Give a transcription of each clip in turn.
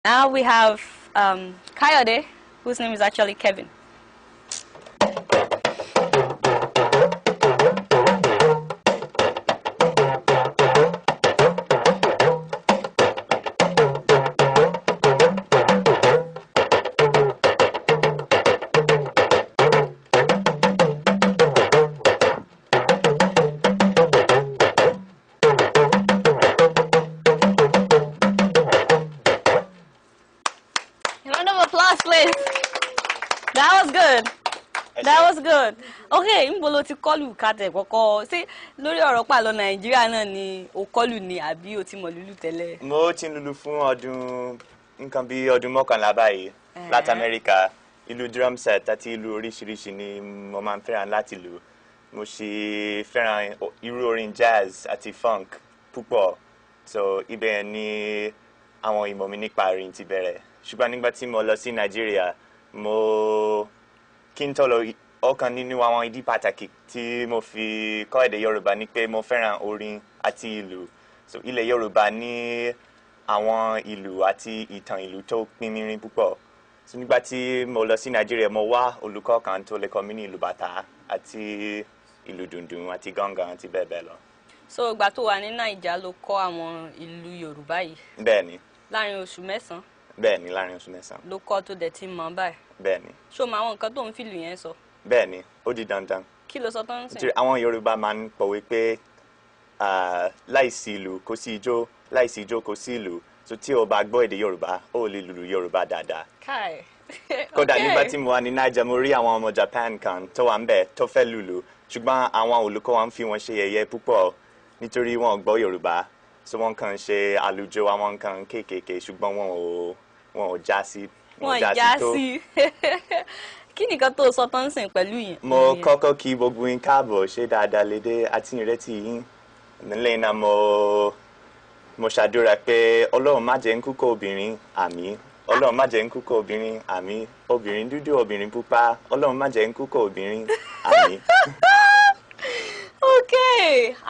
Now we have Kayode, whose name is actually Kevin. A round of applause, please. That was good. That was good. Okay, níbo lo ti kọ́lù kàtẹ́ kọ́kọ́? Ṣé lórí ọ̀rọ̀ pàlọ́ Nàìjíríà náà ni o kọ́lù ni àbí o ti mọ̀ lúlù tẹ́lẹ̀? Mo ti ń lulu fún ọdún nǹkan bí ọdún 11 báyìí láti Amẹ́ríkà. Ìlù drum set àti ìlù oríṣiríṣi ni mo máa ń fẹ́ràn láti lù. Mo sì fẹ́ràn irú orin jazz àti funk púpọ̀. So ibẹ̀ ni àwọn ìmọ̀ mi nípa orin ti bẹ̀rẹ̀. Ṣùgbọ́n nígbà tí mo lọ sí Nàìjíríà, mo kí n tó lọ, ọ̀kan nínú àwọn ìdí pàtàkì tí mo fi kọ́ èdè Yorùbá ni pé mo fẹ́ràn orin àti ìlù. So ilẹ̀ Yorùbá ní àwọn ìlù àti ìtàn ìlù tó pínmírín púpọ̀. So nígbà tí mo lọ sí Nàìjíríà, mo wá olùkọ́ kan tó lè kọ́ mi ní ìlù bàtà àti ìlù dùndún àti gángan àti bẹ́ẹ̀ bẹ́ẹ̀ lọ. So ìgbà tó wà ní Nàìjà ló kọ́ àwọn ìlù Yorùbá yìí? Bẹ́ẹ̀ni. Láàárín oṣù mẹ́sàn-án? Bẹ́ẹ̀ni, láàárín oṣù mẹ́sàn-án. Ló kọ́ tó dẹ̀ ti mọ̀ báyìí? Bẹ́ẹ̀ni. Ṣé o mọ àwọn nǹkan tó ń fìlù yẹn sọ? Bẹ́ẹ̀ni, ó di dandan. Kí ló sọ tó ń sìn? Nítorí àwọn Yorùbá máa ń pòwe pé láìsí ìlù kò sí ijó, láìsí ijó kò sí ìlù. So tí o bá gbọ́ èdè Yorùbá, o lè lùlù Yorùbá dáadáa. Káì. Kódà nígbà tí mo wà ní Naija, mo rí àwọn ọmọ Japan kan tó wà ń bẹ̀ tó fẹ́ lùlù, ṣùgbọ́n àwọn olùkọ́ wọn fi wọn ṣe yẹ̀yẹ́ púpọ̀ nítorí wọn ò gbọ́ Yorùbá. So wọ́n kàn ṣe àlùjọ àwọn nǹkan kéékèèké, ṣùgbọ́n wọn ò já sí. Wọn já sí. Kí nìkan tó sọ tó ń sìn pẹ̀lú yìí? Mo kọ́kọ́ kí gbogbo yín káàbọ̀, ṣe dáadáa lédè àti ìrètí yín. Lẹ́yìn náà mo ṣàdúrà pé Ọlọ́run má jẹ́ ń kúkọ obìnrin, àmín. Ọlọ́run má jẹ́ ń kúkọ obìnrin, àmín. Obìnrin dúdú, obìnrin pupa, Ọlọ́run má jẹ́ ń kúkọ obìnrin, àmín. Ok,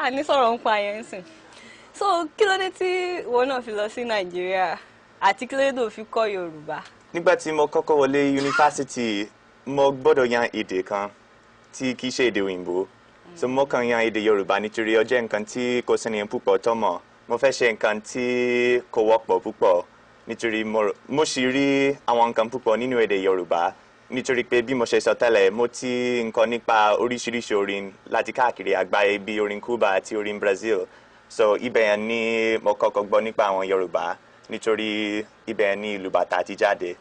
àní sọ̀rọ̀ ń pa yẹn sìn. So kí ló dé tí ìwọ náà fi lọ sí Nàìjíríà àti kí ló dé tó fi kọ́ Yorùbá? Nígbà tí mo kọ́kọ́ wọlé yunifásítì, mo gbọ́dọ̀ yan èdè kan tí kì í ṣe èdè òyìnbó. So mo kàn yan èdè Yorùbá nítorí ó jẹ́ nǹkan tí kò sẹ́ni púpọ̀ tó mọ̀. Mo fẹ́ ṣe nǹkan tí kò wọ́pọ̀ púpọ̀ nítorí mo sì rí àwọn nǹkan púpọ̀ nínú èdè Yorùbá. Nítorí pé bí mo ṣe sọ tẹ́lẹ̀, mo ti ń kọ́ nípa oríṣiríṣi orin láti káàkiri àgbáyé bí orin Cuba àti orin Brazil. So ibẹ̀ yẹn ni mo kọ́kọ́ gbọ́ nípa àwọn Yorùbá nítorí ibẹ̀ yẹn ni ìlù bàtà ti jáde.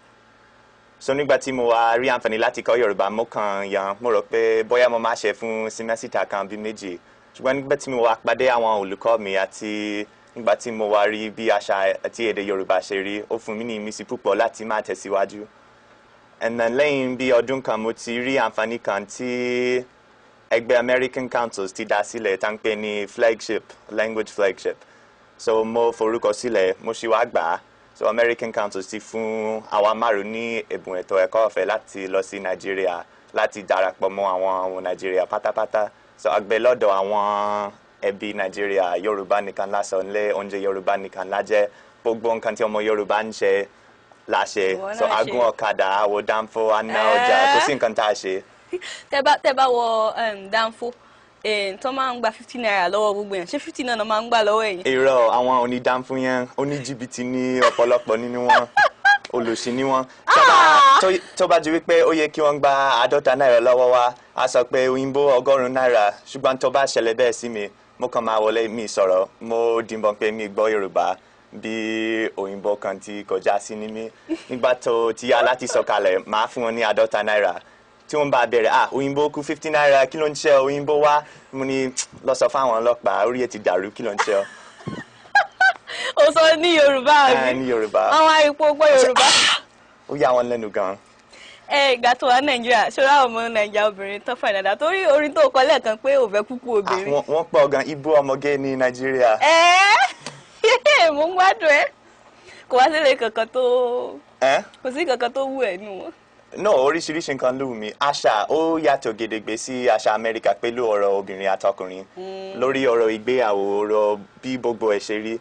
So nígbà tí mo wá rí àǹfààní láti kọ́ Yorùbá, mo kàn yan, mo rò pé bóyá mo máa ṣe fún símẹ́sítà kan bí méjì. Ṣùgbọ́n nígbà tí mo wá pàdé àwọn olùkọ́ mi àti nígbà tí mo wá rí bí àṣà àti èdè Yorùbá ṣe rí, ó fún mi ní ìmísí púpọ̀ láti máa tẹ̀síwájú. And then lẹ́yìn bí ọdún kan, mo ti rí àǹfààní kan tí ẹgbẹ́ American Councils ti dá sílẹ̀ tá ń pè ní flagship, language flagship. So mo forúkọ sílẹ̀, mo sì wá gbà á. So American Councils ti fún àwa márùn-ún ní ẹ̀bùn ètò ẹ̀kọ́ ọ̀fẹ́ láti lọ sí Nàìjíríà láti darapọ̀ mọ́ àwọn ọmọ Nàìjíríà pátápátá. So a gbé lọ́dọ̀ àwọn ẹbí Nàìjíríà, Yorùbá nìkan lásán lé, oúnjẹ Yorùbá nìkan lájẹ, gbogbo nǹkan tí ọmọ Yorùbá ń ṣe la ṣe. So a gún ọ̀kadà, a wọ dánfó, a ná ọjà, kò sí nǹkan tá a ṣe. Tẹ bá wọ dánfó tó máa ń gba 50 naira lọ́wọ́ gbogbo yẹn, ṣé 50 náà máa ń gbà lọ́wọ́ ẹ̀yin? Irọ́, àwọn onídánfó yẹn oníjìbìtì ní ọ̀pọ̀lọpọ̀ nínú wọn, olòṣì ní wọn. Tó bá ju wípé ó yẹ kí wọ́n gba 50 náírà lọ́wọ́ wa, a sọ pé òyìnbó 100 náírà. Ṣùgbọ́n tó bá ṣẹlẹ̀ bẹ́ẹ̀ sí mi, mo kàn máa wọlé mi sọ̀rọ̀, mo dìbọn pé mi gbọ́ Yorùbá bí òyìnbó kan tí kọjá sí ní mi. Nígbà tó ti yá láti sọ̀kalẹ̀, máa fún wọn ní 50 náírà. Tí wọ́n bá bẹ̀rẹ̀, ah, òyìnbó kú 50 náírà, kí ló ń ṣe òyìnbó wá? Mo ní lọ sọ fáwọn ọlọ́pàá, orí ẹ̀ ti dàrú, kí ló ń ṣe ọ? Ó sọ ní Yorùbá àbí? Ní Yorùbá. Àwọn àìpó gbọ́ Yorùbá. Ó yà wọ́n lẹ́nu gan. Ẹ ìgbà tó wà Nàìjíríà, ṣọlá ọmọ Nàìjíríà obìnrin tán fà dáadáa torí orin tó kọ lẹ́ẹ̀kan pé ò fẹ́ kúkú obìnrin. Wọ́n pọ̀ gan, ibú ọmọge ní Nàìjíríà. Ẹ mo ń gbádùn ẹ. Kò wá sílé kankan tó. Kò sí kankan tó wù ẹ́ nù wọn. No, oríṣiríṣi nǹkan ló wù mí. Àṣà ó yàtọ̀ gedegbe sí àṣà Amẹ́ríkà pẹ̀lú ọ̀rọ̀ obìnrin àtọkùnrin. Lórí ọ̀rọ̀ ìgbéyàwó, ọ̀rọ̀ bí gbogbo ẹ̀ ṣe rí.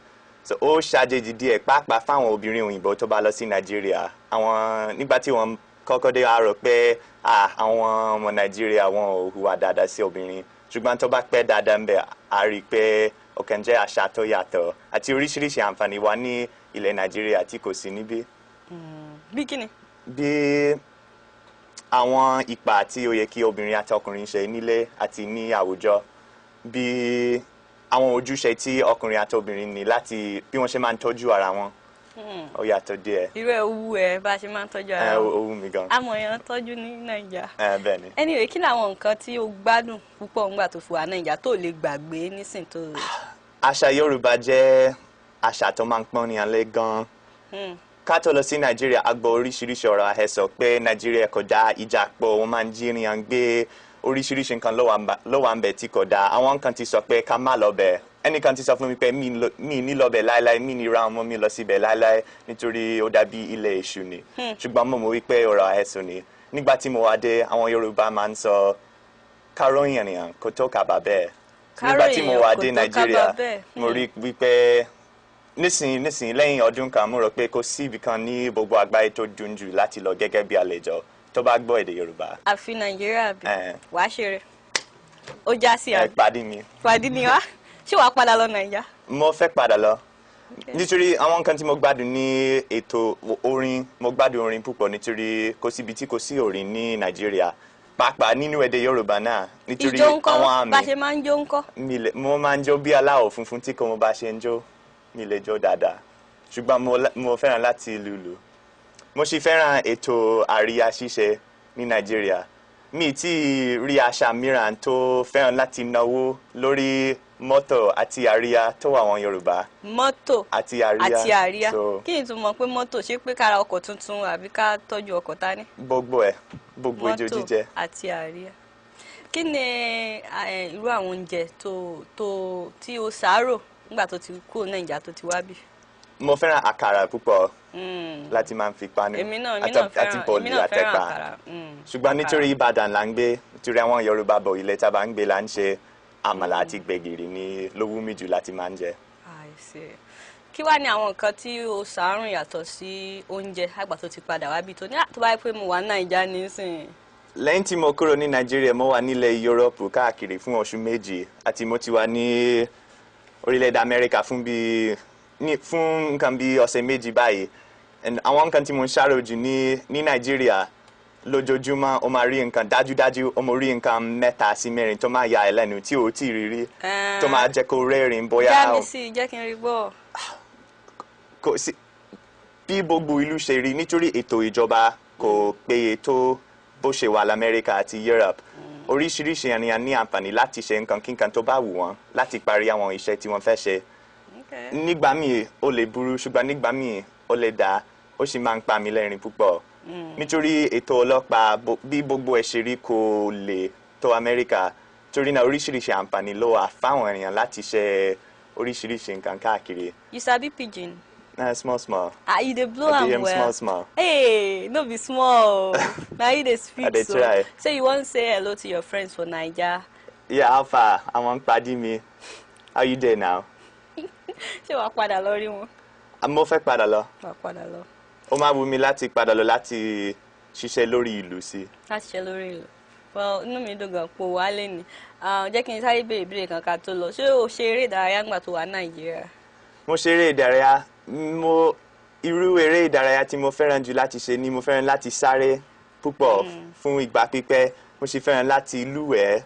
So ó ṣàjèjì díẹ̀ pàápàá fáwọn obìnrin òyìnbó tó bá lọ sí Nàìjíríà. Àwọn nígbà tí wọ́n kọ́kọ́ dé, á rò pé ah, àwọn ọmọ Nàìjíríà wọn ò hùwà dáadáa sí obìnrin, ṣùgbọ́n tó bá pẹ́ dáadáa ń bẹ̀, á rí i pé ó kàn jẹ́ àṣà tó yàtọ̀ àti oríṣiríṣi àǹfààní wà ní ilẹ̀ Nàìjíríà tí kò sí níbí. Bí kíni? Bí àwọn ipa tí ó yẹ kí obìnrin àti ọkùnrin ṣe nílé àti ní àwùjọ, bí àwọn ojúṣe tí ọkùnrin àti obìnrin ní láti bí wọ́n ṣe máa ń tọ́jú ara wọn, ó yàtọ̀ díẹ̀. Irú ẹ̀ wú ẹ bá a ṣe máa ń tọ́jú ara Ó wọn. ó wù mí gan. Àmọ́ èèyàn tọ́jú ní Nàìjà. Ẹ bẹ́ẹ̀ ni. Anyway, kí ni àwọn nǹkan tí o gbádùn púpọ̀ ńgbà tó fi wà Nàìjà tó lè gbàgbé nísìn tó? Àṣà Yorùbá jẹ́ àṣà tó máa ń pọ́n ní alẹ́ gan. Ká tó lọ sí Nàìjíríà, a gbọ́ oríṣiríṣi ọ̀rọ̀ àhesọ pé Nàìjíríà kò dáa, ìjà pọ̀, wọ́n máa ń jí ènìyàn gbé, oríṣiríṣi nǹkan ló wà ń bẹ̀ tí kò dáa. Àwọn kan ti sọ pé ká má lọ bẹ̀. Ẹnìkan ti sọ fún mi pé mi ní lọ bẹ̀ láéláé, mi ní ra ọmọ mi lọ síbẹ̀ láéláé nítorí ó dàbí ilé èṣù ni. Ṣùgbọ́n mo mọ̀ wípé ọ̀rọ̀ àhesọ ni. Nígbà tí mo wá dé, àwọn Yorùbá máa ń sọ káròyìn ènìyàn kò tó kàbà bẹ́ẹ̀. Nígbà tí mo Káròyìn wá kò dé tó kábà Nàìjíríà, bẹ́ẹ̀. mo rí wípé nísìnyí lẹ́yìn ọdún kan, mo rò pé kò sí ibì kan ní gbogbo àgbáyé tó dùn jù láti lọ gẹ́gẹ́ bí àlejò tó bá gbọ́ èdè Yorùbá. Àfi Nàìjíríà bí? Eh. Wàá ṣeré ó já sí Ẹ àbí? pàdé mi. Pàdé ni wá. Ṣé wàá padà lọ Nàìjà? Mo fẹ́ padà lọ nítorí àwọn nǹkan tí mo gbádùn ní ètò orin. Mo gbádùn orin púpọ̀ nítorí kò síbi tí kò sí orin ní Nàìjíríà, pàápàá nínú èdè Yorùbá náà, nítorí Ìjó ńkọ́? àwọn àmì. Bá ṣe máa ń jó ńkọ́? Mo máa ń jó bí aláwọ̀ funfun tí kò mọ bá ṣe ń jó. Mi lè jó dáadáa, ṣùgbọ́n mo fẹ́ràn láti lùlù. Mo sì fẹ́ràn ètò àríyá ṣíṣe ní Nàìjíríà. Mi tí rí àṣà mìíràn tó fẹ́ràn láti náwó lórí mọ́tò àti àríyá tó àwọn Yorùbá. Mọ́tò Àti àríyá. Àti àríyá. So Kí ni ìtumọ̀ pé mọ́tò? Ṣé pé ká ra ọkọ̀ tuntun àbí ká tọ́jú ọkọ̀ ta ní? Gbogbo ẹ̀, gbogbo ijó Mọ́tò jíjẹ. àti àríyá. Kí ni irú àwọn oúnjẹ tó tí o ṣàárò nígbà tó ti kúrò Nàìjà tó ti wá bí? Mo fẹ́ràn àkàrà púpọ̀ láti máa ń fi panu Èmi náà àti fẹ́ràn bọ̀lì èmi náà fẹ́ràn àtẹ̀pà. àkàrà. Ṣùgbọ́n nítorí Ìbàdàn là ń gbé, nítorí àwọn Yorùbá bọ̀, ilẹ̀ tá a bá ń gbé là ń ṣe àmàlà àti gbẹ̀gìrì ní ló wù mí jù láti máa ń jẹ. I see. Kí wá ní àwọn nǹkan tí o ṣàárùn yàtọ̀ sí oúnjẹ àgbà tó ti padà wá bí tó ní tó bá yẹ pé mo wà Nàìjà nísìnyí? Lẹ́yìn tí mo kúrò ní Nàìjíríà, mo wà nílẹ̀ Yúróòpù káàkiri fún oṣù 2 àti mo ti wà ní orílẹ̀-èdè Amẹ́ríkà fún bí ní fún nǹkan bí ọ̀sẹ̀ 2 báyìí. And àwọn nǹkan tí mo ń ṣàrò jù ní Nàìjíríà, lójoojúmọ́ o máa rí nǹkan, dájúdájú o máa rí nǹkan mẹ́ta sí mẹ́rin tó máa ya ẹ lẹ́nu tí o ò tí ì rí rí, tó máa jẹ́ kó rẹ́rìn bóyá. Já mi sí i, jẹ́ kí n rí gbọ́. Kò sí bí gbogbo ìlú ṣe rí nítorí ètò ìjọba kò péye tó bó ṣe wà lamẹ́ríkà àti Europe. Oríṣiríṣi ènìyàn ní àǹfààní láti ṣe nǹkan kíkan tó bá wù wọ́n, láti parí àwọn iṣẹ́ tí wọ́n fẹ́ ṣe. Nígbà míì ó lè burú, ṣùgbọ́n nígbà míì ó lè dáa, ó sì máa ń pa mí lẹ́rìn púpọ̀ nítorí ètò ọlọ́pàá bí gbogbo ẹ̀ ṣe rí kò lè tó Amẹ́ríkà. Torí náà, oríṣiríṣi àǹfààní ló wà fáwọn ènìyàn láti ṣe oríṣiríṣi nǹkan káàkiri. You sabi pidgin? Small small. Ah, you dey blow I am dey hear well. small small. Hey, no be small o. Na you dey speak. I dey So. try. Say you wan say hello to your friends for Naija. Yeah, how far? Àwọn pàdí mi. How you dey now? Ṣé wàá padà lọ rí wọn? Ah, mo fẹ́ padà lọ. Wàá padà lọ. Ó máa wù mí láti padà lọ láti ṣiṣẹ́ lórí ìlú sí. Láti ṣe lórí ìlú. Well, inú mi dùn gan pò wá lẹ́ni. Jẹ́ kí n sáré béèrè ìbéèrè kan ká tó lọ. Ṣé o ṣe eré ìdárayá ńgbà tó wà Nàìjíríà? Mo ṣe eré ìdárayá. Mo irú eré ìdárayá tí mo fẹ́ràn jù láti ṣe ni mo fẹ́ràn láti sáré púpọ̀ fún ìgbà pípẹ́. Mo sì fẹ́ràn láti lúwẹ̀ẹ́.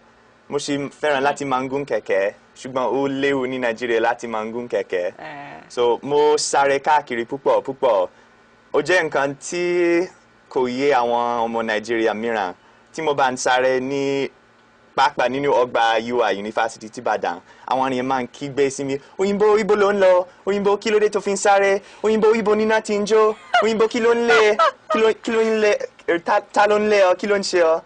Mo sì fẹ́ràn láti máa ń gún kẹ̀kẹ́, ṣùgbọ́n ó léwu ní Nàìjíríà láti máa ń gún kẹ̀kẹ́. So mo sáré káàkiri púpọ̀ púpọ̀. Ó jẹ́ nǹkan tí kò yé àwọn ọmọ Nàìjíríà mìíràn. Tí mo bá ń sáré ní pàápàá nínú ọgbà UI Yunifásitì tìbàdàn, àwọn ènìyàn máa ń kígbe sí mi, "Òyìnbó, ibo ló ń lọ? Òyìnbó, kí ló dé tó fi ń sáré? Òyìnbó, ibo níná ti ń jó? Òyìnbó, kí ló ń lé? Kí ló ń lé? Ta ló ń lé ọ? Kí ló ń ṣe ọ?"